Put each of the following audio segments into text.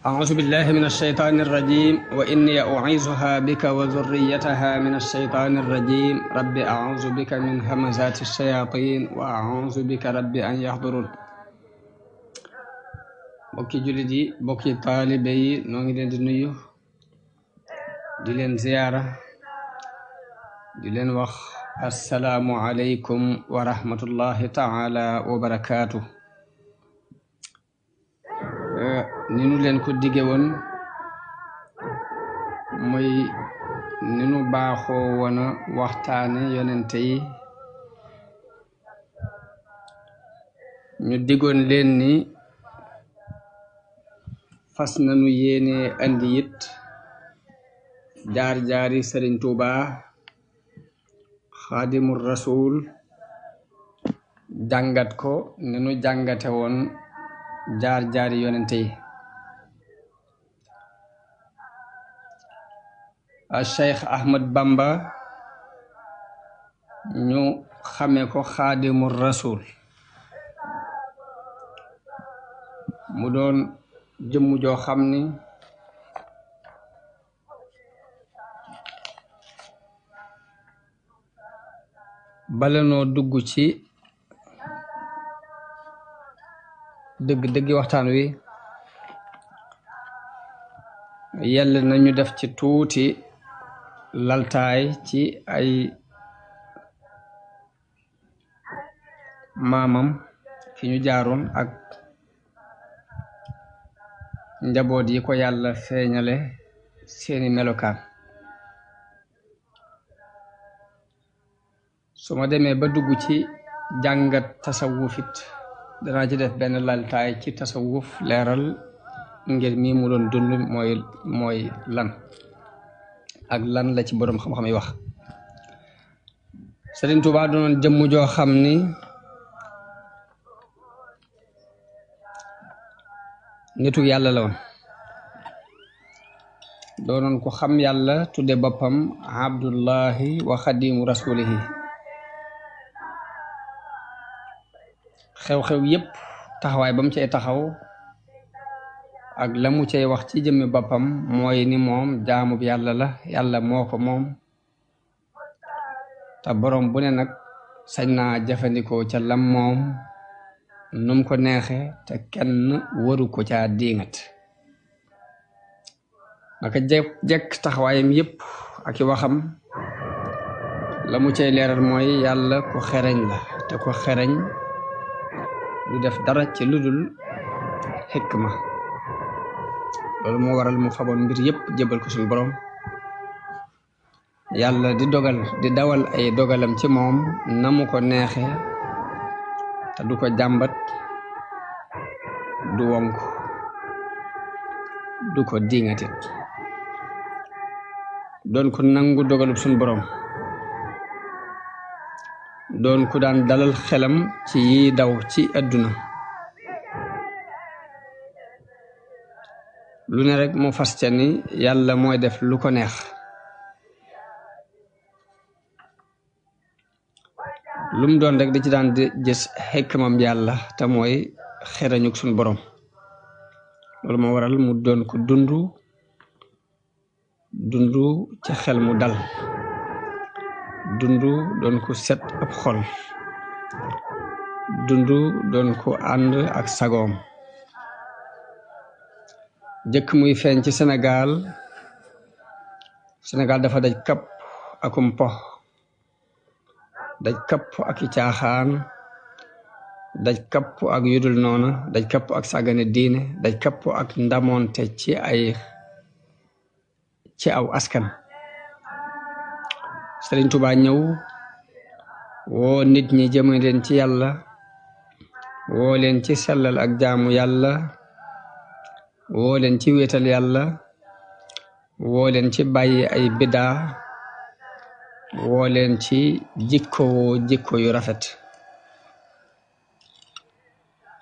أعوذ بالله من الشيطان الرجيم وإني أعيذها بك وذريتها من الشيطان الرجيم رب أعوذ بك من همزات الشياطين وأعوذ بك رب أن يحضرون bokki jullit yi bokki taalibe yi noo ngi leen di nuyu di leen ziyaara di leen wax assalaamu aleykum wa rahmatullahi taala wa barakaatu ni nu leen ko dige woon muy ni nu baaxoo woon a waxtaane yonente yi ñu digoon leen ni fas nanu yéene andi it jaar-jaari Sëriñ Tuubaa Xaadimul Rasuul jàngat ko ni nu jàngate woon jaar-jaari yonente yi a Cheikh Ahmad Bamba ñu xame ko Xaadimul Rasuul mu doon jëmm joo xam ni bala noo dugg ci dëgg-dëggi waxtaan wi yàlla nañu def ci tuuti laltaay ci ay maamam fi ñu jaaroon ak njaboot yi ko yàlla feeñale seeni melokaan su ma demee ba dugg ci jàngat tasawufit danaa ci def benn laltaay ci tasawuf leeral ngir mi mu doon dund mooy lan ak lan la ci boroom xam-xam yi wax Sëriñ Tuubaa doonoon jëmm joo xam ni nitu yàlla la woon doonoon ko xam yàlla tudde boppam abdullahi wa xadimu rasulihi xew-xew yépp taxawaay ba mu cay taxaw ak la mu cay wax ci jëmmi boppam mooy ni moom jaamub yàlla la yàlla moo ko moom te boroom bu ne nag sañ naa jëfandikoo ca lam moom num ko neexe te kenn waru ko caa diingat naka jekk taxawaayam yépp ak i waxam la mu cay leeral mooy yàlla ku xereñ la te ku xereñ du def dara ci ludul xikma loolu moo waral mu faboon mbir yépp jébal ko suñu boroom yàlla di dawal ay dogalam ci moom na mu ko neexe te du ko jàmbat du wonk du ko diŋatit doon ko nangu dogalub suñu boroom doon ku daan dalal xelam ci yi daw ci àdduna lu ne rek mu fas ca ni yàlla mooy def lu ko neex lum doon rek di ci daan di gis xekkamam yàlla te mooy xerañuk suñu boroom loolu moo waral mu doon ko dundu ci xel mu dal doon ko set ab xol doon ko ànd ak sagoom jëkk muy feeñ ci Sénégal dafa daj kapp akum po daj kapp ak i caaxaan daj kapp ak yudul noona daj kapp ak sàggane diine daj kapp ak ndamoonte ci aw askan Sëriñ Tuubaa ñëw woo nit ñi jëme leen ci yàlla woo leen ci sellal ak jaamu yàlla woo leen ci wéetal yàlla woo leen ci bàyyi ay bidaa woo leen ci jikko yu rafet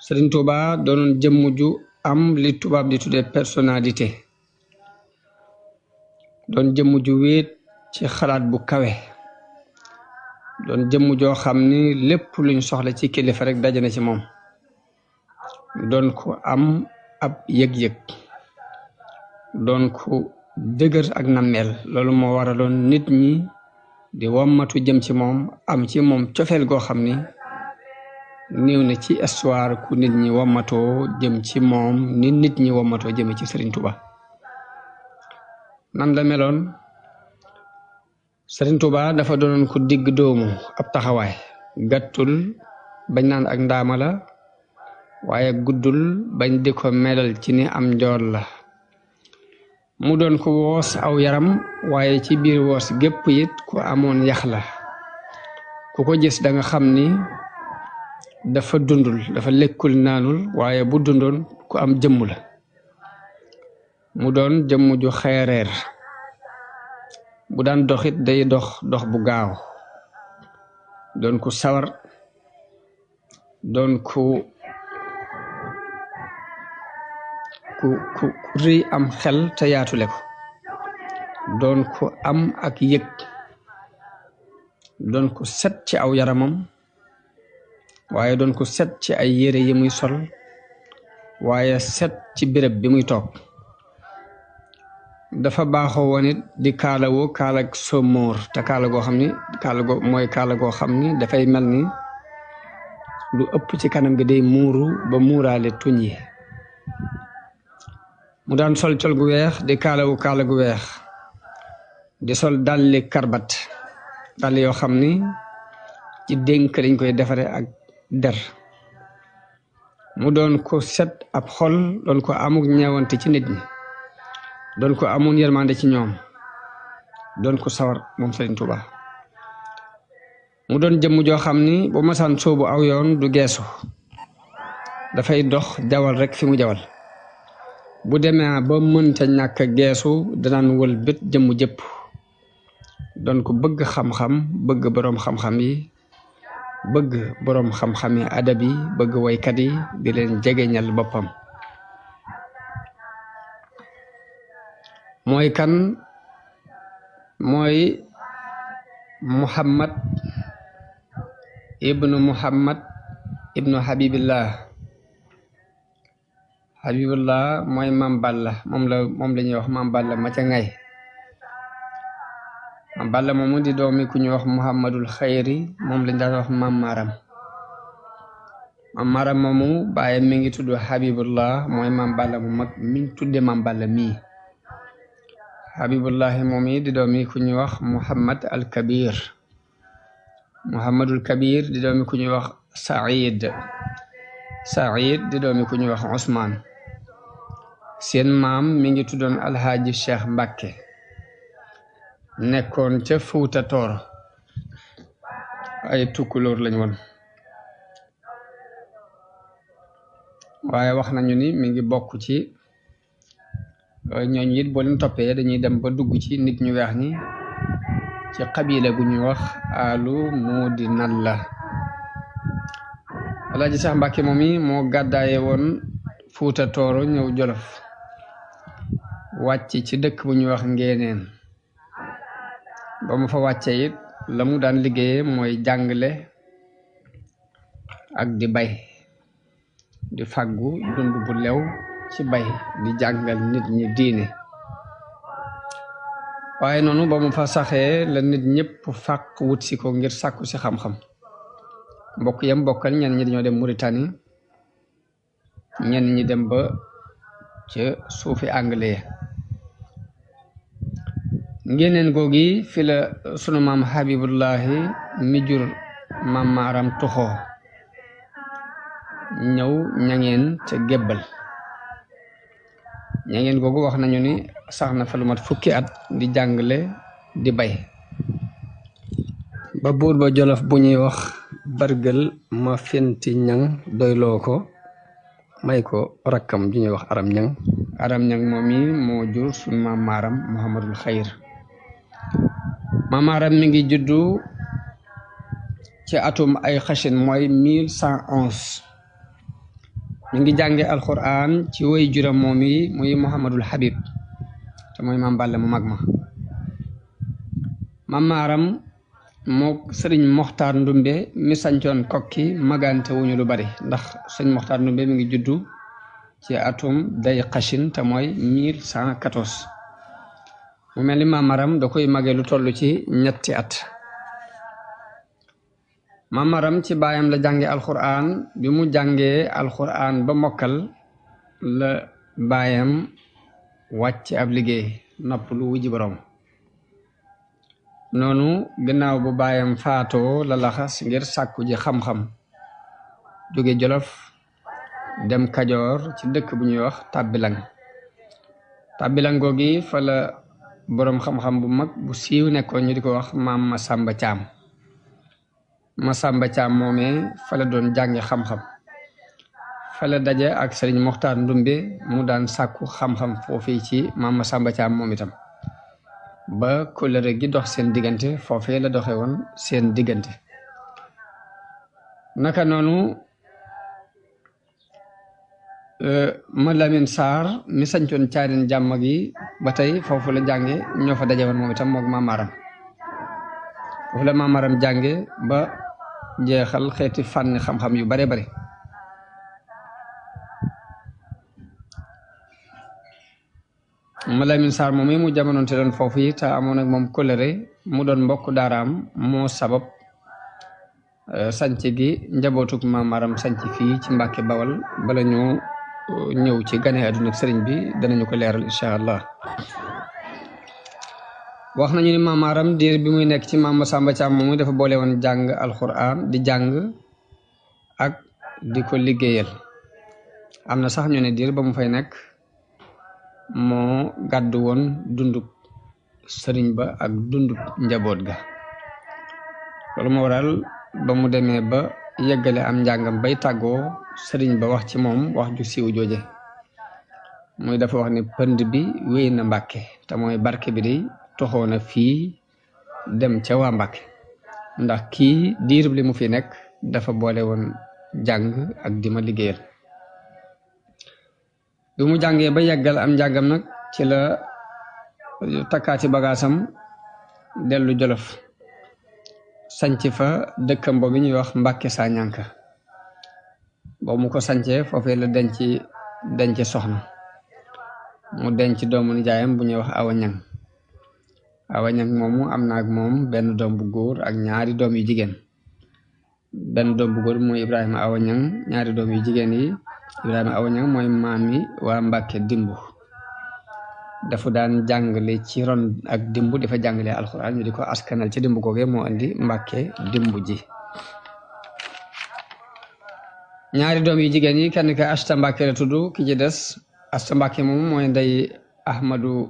Sëriñ Tuubaa doonoon jëmm ju am li tubaab di tudde personnalité doon jëmm ju wéet ci xalaat bu kawe doon jëmm joo xam ni lépp luñ soxla ci kilifa rek daje na ci moom doon ko am ab yëg-yëg doon ku dëgër ak nammeel loolu moo waraloon nit ñi di wommatu jëm ci moom am ci moom cofeel goo xam ni néew na ci histoire ku nit ñi wommatoo jëm ci moom ni nit ñi wommatoo jëme ci Sëriñ Tuuba nan la meloon Sëriñ Tuuba dafa doonoon ku digg doomu ab taxawaay gàttul bañ naan ak ndaama la waaye guddul bañ di ko melal ci ni am njool la mu doon ko woos aw yaram waaye ci biir woos gépp it ku amoon yax la ku ko gis da nga xam ni dafa dundul dafa lekkul naanul waaye bu dundoon ku am jëmm la mu doon jëmm ju xeereer bu daan doxit day dox bu gaaw doon ku sawar doon ku rëy am xel te yaatule ko doon ku am ak yëg doon ku set ci aw yaramam waaye doon ku set ci ay yére yi muy sol waaye set ci béréb bi muy toog dafa baaxoo woon it di kaalawoo kaalag somóor te kaala goo xam ni kaala goo xam ni dafay mel ni lu ëpp ci kanam gi day muuru ba muuraale tuñ yi mu daan sol col gu weex di kaalawu kaala gu weex di sol dalli karbat dall yoo xam ni ci dénk lañ koy defare ak der mu doon ko set ab xol doon ko amuk ñeewante ci nit ñi doon ko amoon yërmande ci ñoom doon ko sawar moom Sëriñ Tuuba mu doon jëmm joo xam ni bu masaan soobu aw yoon du geesu dafay dox jawal rek fi mu jawal bu demee ba mënta ñàkk geesu danaan wël bët jëmm jëpp doon ko bëgg xam-xam bëgg boroom xam-xam yi bëgg boroom xam-xam yi adab yi bëgg waykat yi di leen jegeñal boppam mooy kan mooy Muhammad ibnu Habibillah mooy Maam Balla moom la ñuy wax Maam Balla ma ca ngay Maam Balla moomu di doomi ku ñuy wax Muhammadul Xayri moom lañ daan wax Maam Maram moomu bàyyi mi ngi tudd Habibullah mooy Maam Balla mu mag miñ tudde Maam Balla mii Habibullahi moom yi di doomi ku ñuy wax Muhammadul Kabir di doomi ku ñuy wax Saïd di doomi ku ñuy wax Ousmane seen maam mi ngi tuddoon Alhaaji Cheikh Mbàkke nekkoon ca Fuuta Tooro ay tukkulóor lañ woon waaye wax nañu ni mi ngi bokk ci ñooñu it boo leen toppee dañuy dem ba dugg ci nit ñu weex ñi ci xabila gu ñuy wax alu muudi nalla Alaaji Cheikh Mbàkke moom yi moo gàddaaye woon Fuuta Tooro ñëw Jolof wàcc ci dëkk bu ñuy wax Ngéeneen ba mu fa wàcce it la mu daan liggéeye mooy jàngale ak di bay di fàggu dund bu lew ci bay di jàngal nit ñi diine waaye noonu ba mu fa saxee la nit ñëpp fàq wut si ko ngir sàkku si xam-xam mbokk yam bokkal ñenn ñi dañoo dem Mauritanie ñenn ñi dem ba ca suufi anglais Ngéeneen googi fi la sunu maam Habibullahi mi jur Maam Maaram tuxoo ñëw ñangeen ca gébbal ñangeen googu wax nañu ni sax na fa lu mat fukki at di jàngale di bay ba buur ba Jolof bu ñuy wax bargël ma fenti ñang doyloo ko may ko rakkam ju ñuy wax aram ñang moom yi moo jur sunu maam Maaram Muhammadul Xayr Maam Maaram mi ngi juddu ci atum ay xashin mooy 1111 mi ngi jànge alquran ci way juram moom yi muy Muhammadul Habib te mooy Maam Balla mu mag ma Maam Maaram moo sëriñ Moxtaar Ndumbe mi sancoon kokki magante wuñu lu bari ndax sëriñ Moxtaar Ndumbe mi ngi juddu ci atum day xashin te mooy 1114 mu mel ni maamaram da koy mage lu toll ci ñetti at maamaram ci baayam la jànge alquran bi mu jàngee alquran ba mokkal la baayam wàcc ab liggéey nopp lu wujji borom noonu gannaaw bu baayam faatoo la laxas ngir sàkku ji xam-xam jóge Jolof dem Kajoor ci dëkk bu ñuy wax Tàbbilang googi fa la boroom xam-xam bu mag bu siiw nekkoon ñu di ko wax maam Masamba Caam moomee fa la doon jànge xam-xam fa la daje ak Sëriñ Moxtaar Ndumbe mu daan sàkku xam-xam foofii ci maam Masamba Caam moom itam ba kóllëre gi dox seen diggante foofee la doxe woon seen diggante naka noonu ma Lamin Saar mi sañcoon Caarin Jàmm gi ba tey foofu la jànge ñoo fa daje woon moom itam mook maamaaram foofu la maamaaram jànge ba jeexal xeeti fànn xam-xam yu bare bare ma Lamin Saar moom mu jamonoon te doon foofu yi te amoon ak moom kóllëre mu doon mbokk daaraam moo sabab sanc gi njabootuk maamaaram sanc fii ci Mbàkke Bawal bala ñu ñëw ci gane àdduna ak sëriñ bi danañu ko leeral incha allah wax nañu ni maamaaram diir bi muy nekk ci maam Masamba Caam moom dafa boole woon jàng alquran di jàng ak di ko liggéeyal am na sax ñu ne diir ba mu fay nekk moo gàddu woon dundub sëriñ ba ak dundub njaboot ga loolu moo waral ba mu demee ba yeggale am njàngam bay tàggoo sëriñ ba wax ci moom wax ju siiw jooje muy dafa wax ne pënd bi wéy na Mbàkke te mooy barke bi day toxoo na fii dem ca waa Mbàkke ndax kii diirub li mu fi nekk dafa boole woon jàng ak di ma liggéeyal bi mu jàngee ba yeggal am njàngam nag ci la takkaati bagaasam dellu Jolof sanc fa dëkkam boobu ñuy wax Mbàkke Sañanka boobu mu ko sancee foofee la denc soxna mu denc doomu nijaayam bu ñuy wax Awa Ñang moomu am na ak moom benn doom bu góor ak ñaari doom yu jigéen benn doom bu góor mooy Ibrahima Awa Ñang ñaari doom yu jigéen yi Ibrahima Awa Ñang mooy maami waa Mbàkke Dimbu dafa daan jàngale ci ron ak dimbu dafa jàngale alxuraan ñu di ko askanal ci dimbu googee moo andi Mbàkke Dimbu ji ñaari doom yu jigéen yi kenn ka Asta Mbàkke la tudd ki ci des Asta Mbàkke moom mooy ndey Ahmadu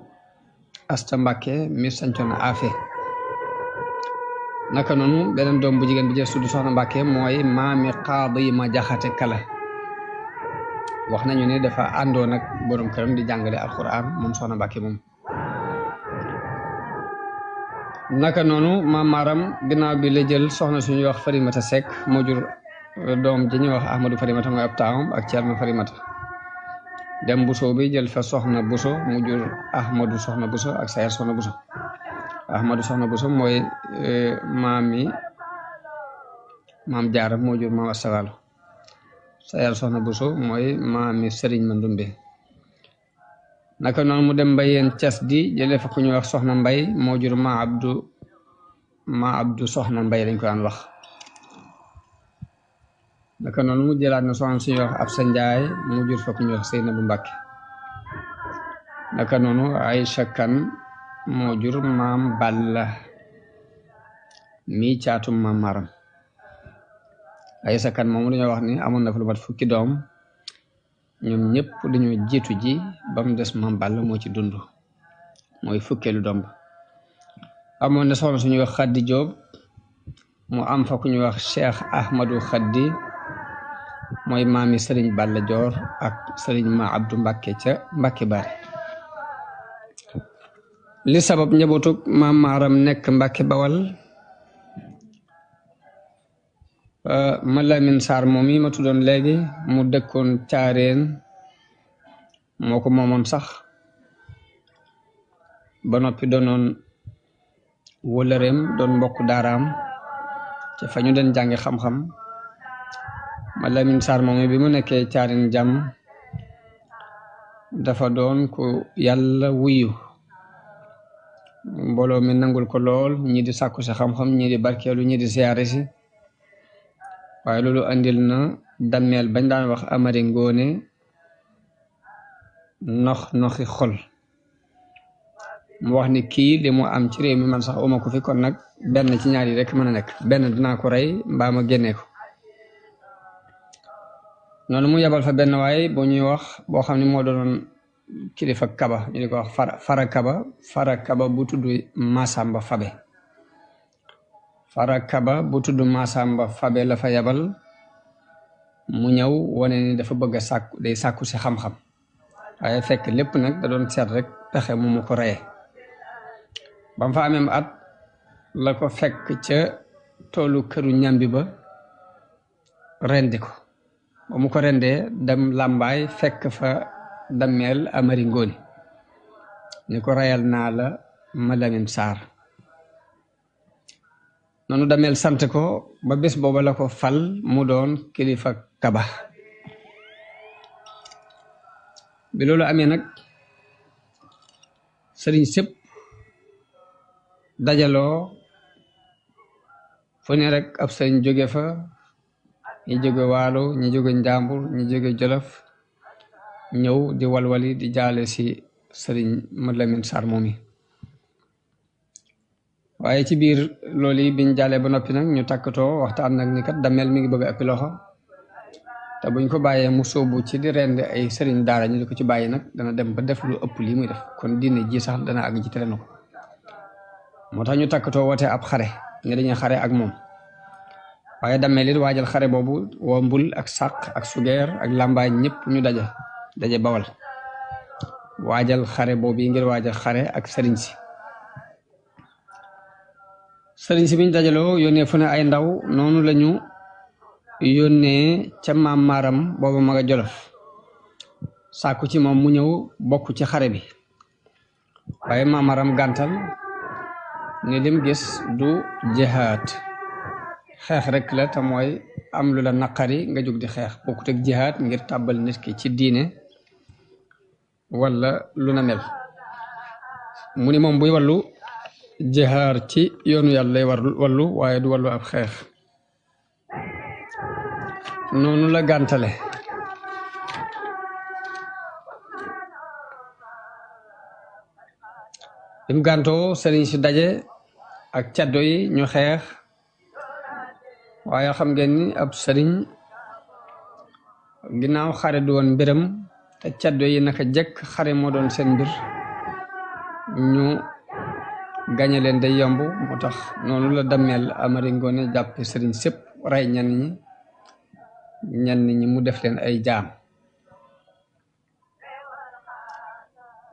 Asta Mbàkke mi sancoon Afe naka noonu beneen doom bu jigéen bi jee tudd Soxna Mbàkke mooy maami Qaadi ma Jaxate Kala wax nañu ne dafa àndoon ak borom këram di jàngale alquran moom Soxna Mbàkke moom naka noonu maamaaram ginnaaw bi la jël soxna suñuy wax Farimata Sekk moo jur doom ji ñuy wax Ahmadu Farimata mooy ab taawam ak Ceerno Farimata dem Buso bi jël fa Soxna Buso mu jur Ahmadu Soxna Buso ak Sayar Soxna Buso Ahmadu Soxna Buso mooy maam Jaara moo jur maam Asta Waalo Sayar Soxna Buso mooy maami Sëriñ Mandumbe naka noonu mu dem Mbayeen Cas di jëlee fa ku ñuy wax Soxna Mbay moo jur ma Abdu Soxna Mbay lañ ko daan wax naka noonu mu jëlaat na soxna suñuy wax Absa Njaay mu jur fa ku ñuy wax Seynabu Mbàkke naka noonu Aysa Kan moo jur maam Balla mi caatum maam Maram Aysa Kan moomu dañoo wax ni amoon na fa lu mat fukki doom ñoom ñëpp dañoo jiitu ji ba mu des maam Balla moo ci dund mooy fukkeelu doom ba amoon na soxna suñuy wax Xaddi Jóob mu am fa ku ñuy wax Cheikh Ahmadu Xaddi mooy maami Sëriñ Balla Joor ak Sëriñ Ma Abdu Mbàkke ca Mbàkke Bari li sabab njabootug maam Maaram nekk Mbàkke Bawal ma Lamin Saar moom yi ma tuddoon léegi mu dëkkoon Caareen moo ko moomoon sax ba noppi doonoon wëlëreem doon mbokk daaraam ci fa ñu den jàngi xam-xam ma Lamin Saar moom bi mu nekkee Caareen jàmm dafa doon ku yàlla wuyu mbooloo mi nangul ko lool ñi di sàkku si xam-xam ñi di barkeelu ñi di siyaare si waaye loolu andil na dammeel bañ daan wax Amari Ngoone noxi xol mu wax ni kii li mu am ci réew mi man sax uma ko fi kon nag benn ci ñaar yi rek mën a nekk benn dinaa ko rey mbaa ma génnee ko noonu mu yabal fa benn waaye bu ñuy wax boo xam ne moo doon kilifa kaba ñu di ko wax fara kaba bu tudd Masamba Fabe fara kaba bu tudd Masamba Fabe la fa yabal mu ñëw wane ni dafa bëgg a sàkku si xam-xam waaye fekk lépp nag da doon seet rek pexe mu ko reye ba mu fa amee at la ko fekk ca toolu këru ñambi ba rendi ko ba mu ko rendee dem làmbaay fekk fa dammeel Amari Ngoone ni ko reyal naa la ma Lamin Saar noonu dammeel sant ko ba bés booba la ko fal mu doon kilifa kaba bi loolu amee nag sëriñ sëpp dajaloo fu ne rek ab sëriñ jóge fa ñi jóge waalo ñi jóge njàmbur ñi jóge jolof ñëw di walwali di jaale si sëriñ Mad Lamin Sarr moom yi waaye ci biir loolu yi biñ jaalee ba noppi nag ñu takkatoo waxtaan nag ni kat dammeel mi ngi bëgg a ëppi loxo te buñ ko bàyyee mu sóobu ci di rend ay sëriñ daara ñu di ko ci bàyyi nag dana dem ba def lu ëpp lii muy def kon diine ji sax dana àgg ci tere na ko moo tax ñu takkatoo woote ab xare ne dañuy xare ak moom waaye dammeel it waajal xare boobu woo mbul ak sàq ak sugeer ak làmbaay ñëpp ñu daje bawal waajal xare boobu yi ngir waajal xare ak sëriñ si biñ dajaloo yónnee fu ne ay ndaw noonu lañu yónnee ca maam maaram booba ma nga jolof sàkku ci moom mu ñëw bokk ci xare bi waaye maam maaram gàntal ni lim gis du jihaad xeex rek la te mooy am lu la naqari nga jóg di xeex bokkut ak jihaad ngir tàbbal nit ki ci diine wala lu na mel mu ni moom buy wallu jihaar ci yoonu yàlla lay wallu waaye du wallu ab xeex noonu la gàntale bim gàntoo sëriñ si daje ak caddo yi ñu xeex waaye xam ngeen ni ab sëriñ ginnaaw xare du woon mbiram te caddo yi naka jekk xare moo doon seen mbir ñu gañe leen day yomb moo tax noonu la dammeel Amari Ngoone jàppe sëriñ sépp rey ñenn ñi mu def leen ay jaam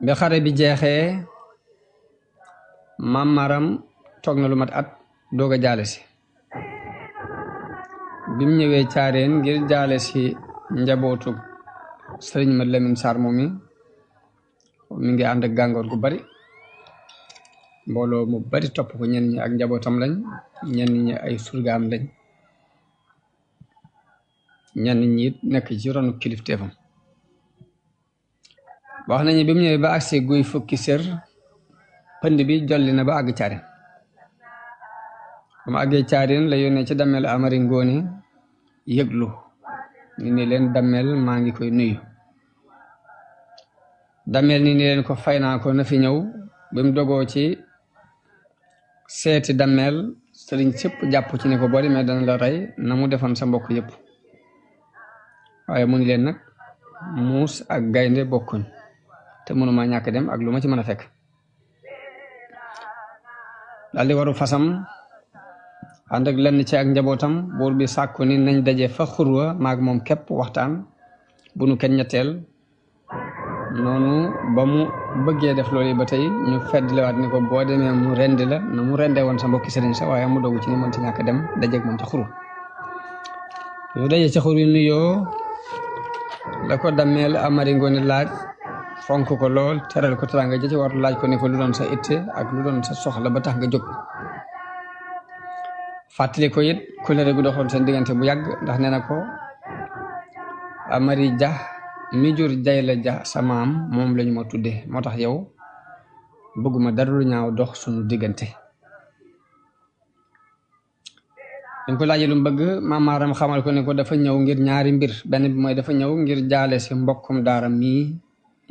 bi xare bi jeexee maam Maram toog na lu mat at doog a jaale si bi mu ñëwee caareen ngir jaale si njabootu sëriñ Mad Lamin Sarr moom mi ngi ànd ak gàngoor gu bari mbooloo mu bari topp ko ñenn ñi ak njabootam lañ ñenn ñi ay surgaam lañ ñenn ñi nekk ci ronu kilifteefam wax nañu bi mu ñëwee ba agsi guy fukki sër pënd bi jolli na ba àgg caareen ba mu àggee caareen la yónnee ci dammeel Amari Ngoone yëglu ni leen dammeel maa ngi koy nuyu dammeel ni leen ko fay naa ko na fi ñëw bi mu dogoo ci seeti dammeel sëriñ sëpp jàpp ci ne ko boo demee dana la rey na mu defoon sa mbokk yëpp waaye mu ni leen nag muus ak gaynde bokkuñ te mënuma ñàkk dem ak lu ma ci mën a fekk daal di waru fasam ànd ak lenn ci ak njabootam buur bi sàkku ni nañ daje fa xurwa maag moom képp waxtaan bu nu kenn ñetteel noonu ba mu bëggee def loolu ba tey ñu feddliwaat ni ko boo demee mu rendi la na mu rendee woon sa mbokki sëriñ sa waaye mu dogu ci ni mënta ñàkk dem dajeeg moom ca xurwa yu daje ca xur yu nuyoo la ko dammeel Amari Ngoone laaj fonk ko lool teral ko teranga ja ci war laaj ko ni ko lu doon sa itte ak lu doon sa soxla ba tax nga jóg fàttali ko it kulere gu doxoon seen diggante bu yàgg ndax nee na ko Amari Ja mi jur Jayla Ja sa maam moom lañu ma tudde moo tax yow bëgguma dara lu ñaaw dox suñu diggante dañ ko laajee lu mu bëgg maam Maaram xamal ko ne ko dafa ñëw ngir ñaari mbir benn bi mooy dafa ñëw ngir jaale si mbokkum daara mii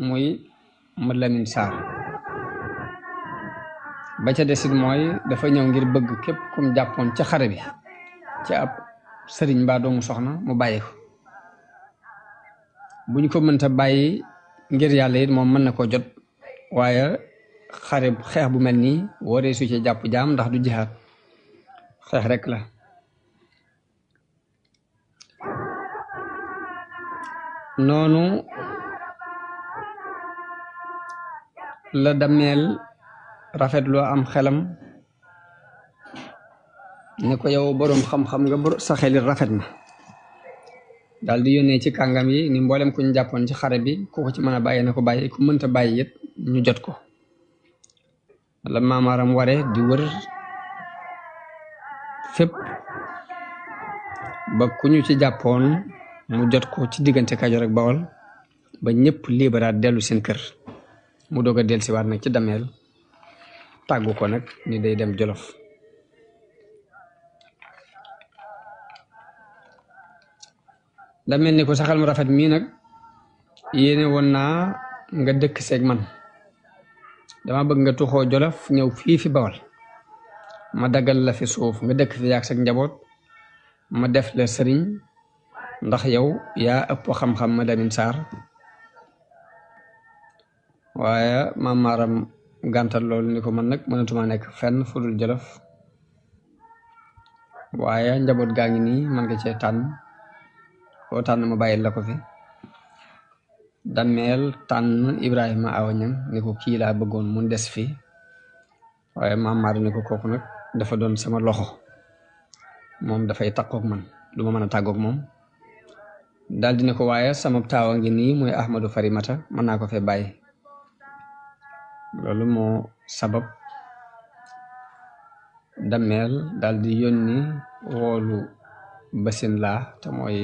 muy ma Lamin Saar ba ca desit mooy dafa ñëw ngir bëgg képp kum jàppoon ca xare bi ci ab sëriñ mbaa doomu soxna mu bàyyi ko bu ñu ko mënta bàyyi ngir yàlla it moom mën na ko jot waaye xeex bu mel nii waree su ci jàpp jaam ndax du jihaat xeex rek la noonu la Dameel rafetloo am xelam ne ko yow boroom xam-xam nga sa xelit rafet na daal di yónnee ci kàngam yi ni mboolem ku ñu jàppoon ci xare bi ku ko ci mën a bàyyi na ko bàyyi ku mënta bàyyi it ñu jot ko la Maam Maaram ware di wër fépp ba ku ñu ci jàppoon mu jot ko ci diggante Kajoor ak Bawol ba ñëpp liberaat dellu seen kër mu doog a dellusiwaat nag ci Dameel tàggu ko nag ni day dem Jolof Dameel ni ko saxal mu rafet mii nag yéene woon naa nga dëkk seeg man dama bëgg nga tuxoo Jolof ñëw fii fi Bawol ma daggal la fi suuf nga dëkk fi yaag sag njaboot ma def la sëriñ ndax yow yaa ëpp xam-xam ma Lamin Saar waaye Maam Maaram gàntal loolu ni ko man nag mënatuma nekk fenn fudul Jolof waaye njaboot gaa ngi nii man nga cee tànn koo tànn ma bàyyil la ko fi Dameel tànn Ibrahima Awa Ñaŋ ni ko kii laa bëggoon mun des fi waaye Maam Maaram ni ko kooku nag dafa doon sama loxo moom dafay takkook man du ma mën a tàggook moom daal di ne ko waaye sama taawa ngi nii mooy Ahmadu Farimata mën naa ko fee bàyyi loolu moo sabab Dameel daal di yónni woolu Basin Laa te mooy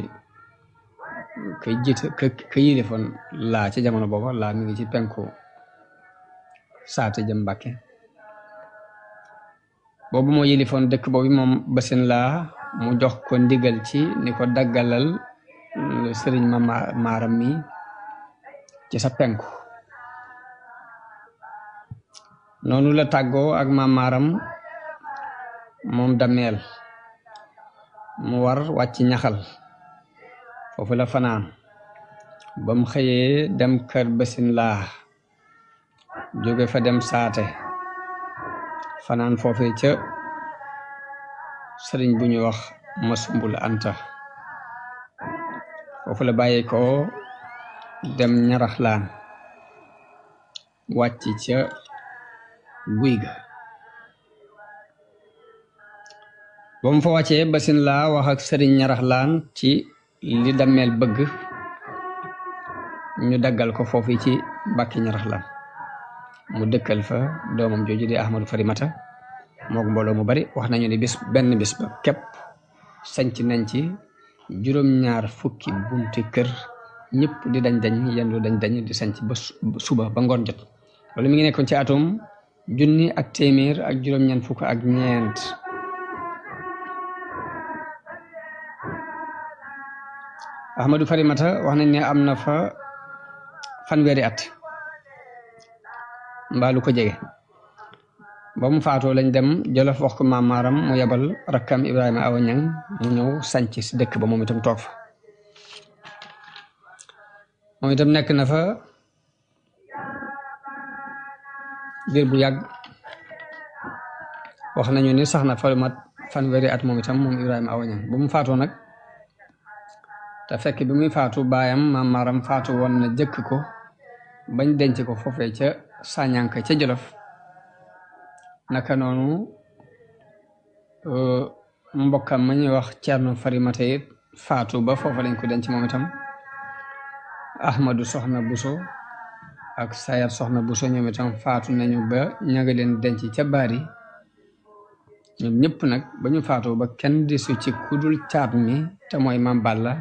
kay jiite ka yilifoon laa ci jamono booba laa mi ngi ci penku saate jëm Mbàkke boobu moo yilifoon dëkk boobu moom Basin Laa mu jox ko ndigal ci ni ko daggalal sëriñ ma Maaram mi ci sa penku noonu la tàggoo ak Maam Maaram moom Dameel mu war wàcc ñaxal foofu la fanaan ba mu xëyee dem kër Basin Laa jóge fa dem saate fanaan foofu ca sëriñ bu ñuy wax Masumbul Anta foofu la bàyyi ko dem Ñaraxlaan wàcc ca guy ga ba mu fa wàccee Basin Laa wax ak sëriñ Ñaraxlaan ci li Dameel bëgg ñu daggal ko foofu ci bàkki Ñaraxlaan mu dëkkal fa doomam jooju di Ahmadu Farimata mook mbooloo mu bari wax nañu ni benn bis ba képp sanc nañ ci juróom-ñaar fukki bunti kër ñëpp di dañ yendu dañ di sanc ba suba ba ngoon jot loolu mi ngi nekkoon ci atum 1924 Ahmadu Farimata wax nañ ne am na fa fanweeri at mbaalu ko jege ba mu faatoo lañ dem Jolof wax ko Maam Maaram mu yebal rakkam Ibrahima Awa Ñaŋ mu ñëw sanc si dëkk ba moom itam toog fa moom itam nekk na fa diir bu yàgg wax nañu ni sax na fa mat fanweeri at moom itam moom Ibrahima Awa Ñaŋ ba mu faatoo nag te fekk bi muy faatu baayam Maam Maaram faatu woon na jëkk ko bañ denc ko foofee ca Sañanka ca Jolof naka noonu mbokkam ma ñuy wax Cerno Farimata it faatu ba foofa lañ ko denc moom itam Ahmadu Soxna Buso ak Sayar Soxna Buso ñoom itam faatu nañu ba ña nga leen denc ca Baari ñoom ñëpp nag ba ñu faatu ba kenn desu ci kudul caat mi te mooy Maam Balla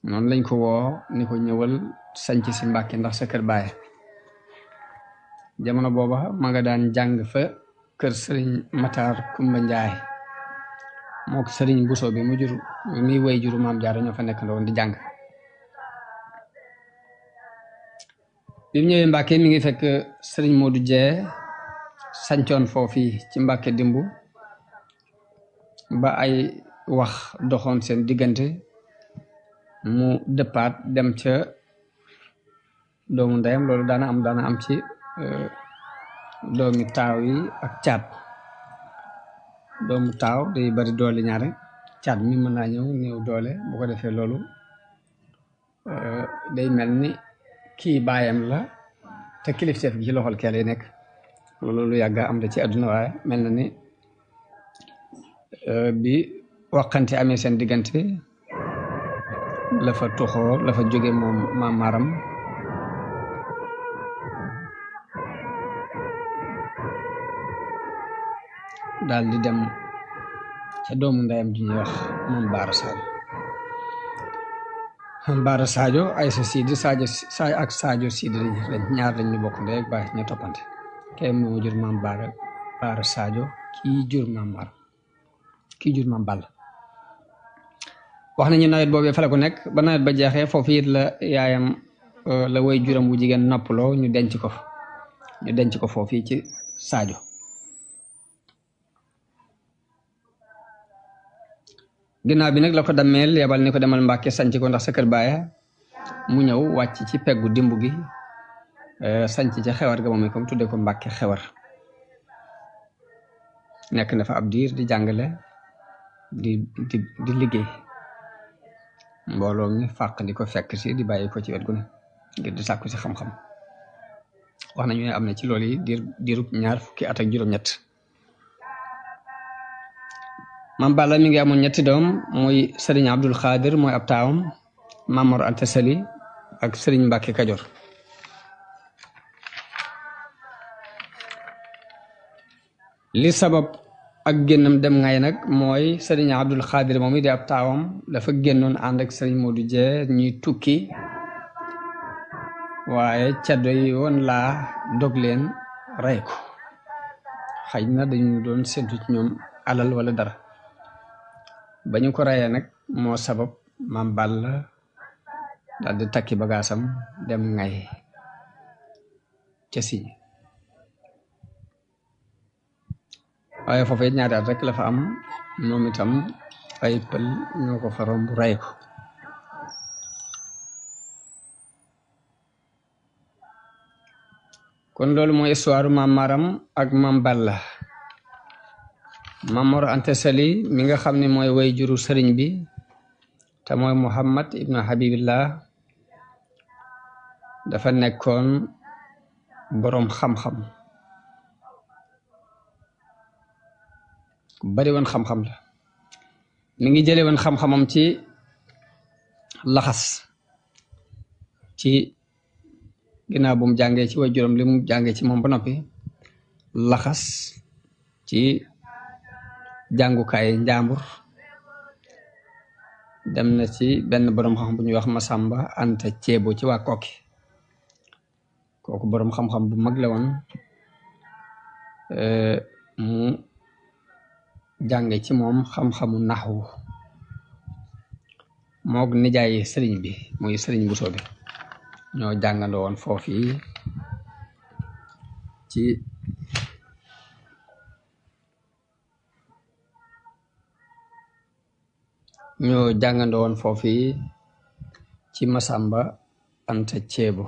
noonu lañ ko woo ni ko ñëwal sanc si Mbàkke ndax sa kër baay jamono booba ma nga daan jàng fa kër sëriñ Matar Kumba Njaay mook sëriñ Buso bi mu jur mi way juru Maam Jaara ñoo fa nekk ndoon di jàng bi mu ñëwee Mbàkke mi ngi fekk sëriñ Moodu Jee sancoon foofi ci Mbàkke dimbu ba ay wax doxoon seen diggante mu dëppaat dem ca doomu ndeyam loolu daana am ci doomi taaw yi ak caat doomu taaw day bari doole ñaare caat mi mën naa ñëw néew doole bu ko defee loolu day mel ni kii baayam la te kilifteef gi ci loxol kee lay nekk loolu lu yàgga am da ci àdduna waaye mel na ni bi waxante amee seen diggante la fa tuxoo la fa jóge moom Maam Maram daal di dem ca doomu ndeyam ji ñuy wax moom Baara Sadio ay sa Sidi Sadio ak Sadio Sidi lañ ñaar lañ ñu bokk ndey ak baay ñu toppante kay moo jur Maam Baara Sadio kii jur Maam Maram kii jur Maam Balla wax nañu nawet boobee fa la ko nekk ba nawet ba jeexee foofu it la yaayam la way juram bu jigéen noppaloo ñu denc ko foofu ci Sadio ginnaaw bi nag la ko dammeel yebal ni ko demal Mbàkke sanc ko ndax sa kër baaya mu ñëw wàcc ci peggu dimbu gi sanc ca xewar ga moom itam tudde ko Mbàkke xewar nekk na fa ab diir di jàngale di liggéey mbooloo mi fàq di ko fekk si di bàyyi ko ci wet gu ne ngir di sàkku si xam-xam wax nañu ne am na ci loolu yi diirub 20 at ak juróom-ñett Maam Balla mi ngi amoon 3 doom muy sëriñ Abdul Xaadir mooy ab taawam Maam Mor Anta Sali ak sëriñ Mbàkke Kajoor li sabab ak génnam dem ngay nag mooy sëriñ Abdul Xaadir moom it di ab taawam dafa génnoon ànd ak sëriñ Moodu Jee ñuy tukki waaye caddo yi woon laa dog leen rey ko xëy na dañu doon séntu ci ñoom alal wala dara ba ñu ko reyee nag moo sabab Maam Balla daal di takki bagaasam dem ngay ca Siñ waaye foofu it 2 at rek la fa am moom itam ay pël ñoo ko fa romb rey ko kon loolu mooy histoire Maam Maram ak Maam Balla Maam Mor Anta Sali mi nga xam ne mooy way juru sëriñ bi te mooy Muhammad ibnu Habibillah dafa nekkoon boroom xam-xam bari woon xam-xam la mi ngi jële woon xam-xamam ci laxas ci ginnaaw bu mu jàngee ci way juróom li mu jàngee ci moom ba noppi laxas ci jàngukaay njàmbur dem na ci benn boroom xam bu ñuy wax Masamba Anta Ceebo ci waa Kokki kooku boroom xam-xam bu mag la woon mu jànge ci moom xam-xamu naxwu moog nijaay sëriñ bi muy sëriñ Buso bi ñoo jàngandoo woon foofu ci ci Masamba Anta Ceebo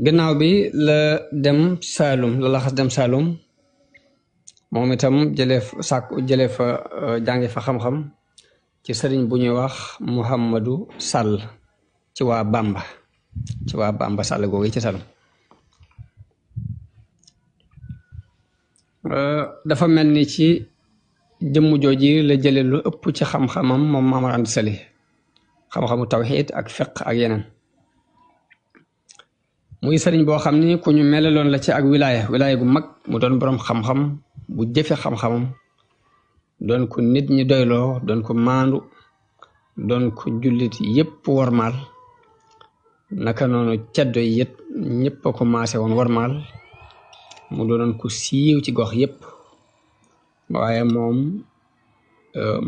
gannaaw bi la dem Saalum la laxas dem Saalum moom itam jëlee fa jànge fa xam-xam ci sëriñ bu ñuy wax Muhammadu Sall ci waa Bamba Sall googu ci Saalum dafa mel ni ci jëmm jooji la jële lu ëpp ci xam-xamam moom Maam Mor Anta Sali xam-xamu tawxiid ak fiq ak yeneen muy sëriñ boo xam ni ku ñu melaloon la ci ak wilaaya gu mag mu doon boroom xam-xam bu jëfe xam-xamam doon ko nit ñi doyloo doon ko maandu doon ko jullit yépp warmaal naka noonu ceddo yi it ñëpp a ko maase woon warmaal mu doonoon ku siiw ci gox yépp waaye moom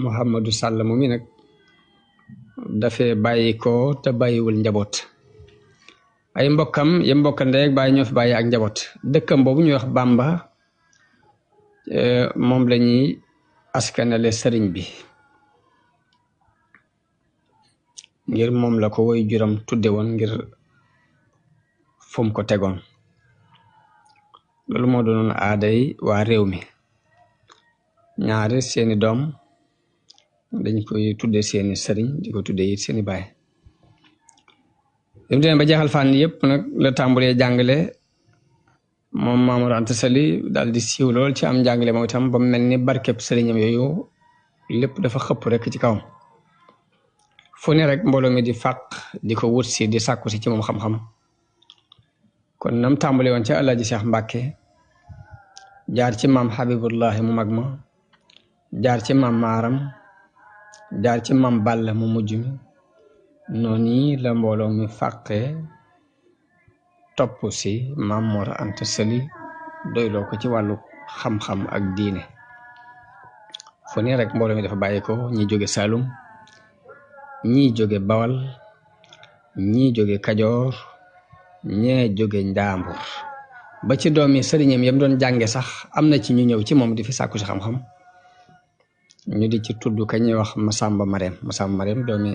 Mouhamadou Sall mu mi nag dafee bàyyi ko te bàyyiwul njaboot ay mbokkam yem mbokka ndey ak bàyyi ñoo fi bàyyi ak njaboot dëkkam boobu ñuy wax Bamba moom la ñuy askanale sëriñ bi ngir moom la ko woy juram tudde woon ngir fum ko tegoon loolu moo doonoon aaday waa réew mi ñaari seeni doom dañ koy tudde seeni sëriñ di ko tudde it seeni baay dem demee ba jeexal fànn yépp nag la tàmbulee jàngale moom Mamour Anta Sali daal di siiw lool ci am jàngale moom itam ba mel ni barkeb sëriñam yooyu lépp dafa xëpp rek ci kawam fu ne rek mbooloo mi di fàq di ko wut si di sàkku si ci moom xam-xam kon nam tàmbale woon ca Alaaji Cheikh Mbàkke jaar ci maam Habibullahi mu mag ma jaar ci maam Maaram jaar ci maam Balla mu mujj mi noonu la mbooloo mi fàqe topp si maam Mor Anta Sali doyloo ko ci wàllu xam-xam ak diine fu ne rek mbooloo mi dafa bàyyi ko ñi jóge Saalum ñii jóge Bawal ñii jóge Kajoor ñee jóge Njaambur ba ci doomi sëriñam yam doon jànge sax am na ci ñu ñëw ci moom di fi sàkku si xam-xam ñu di ci tudd ka ñuy wax Masamba Marème doomi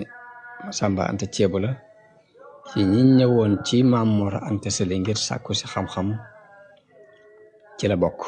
Masamba Anta Ceebu la ci ñi ñëwoon ci Maam Mor Anta Sali ngir sàkku si xam-xam ci la bokk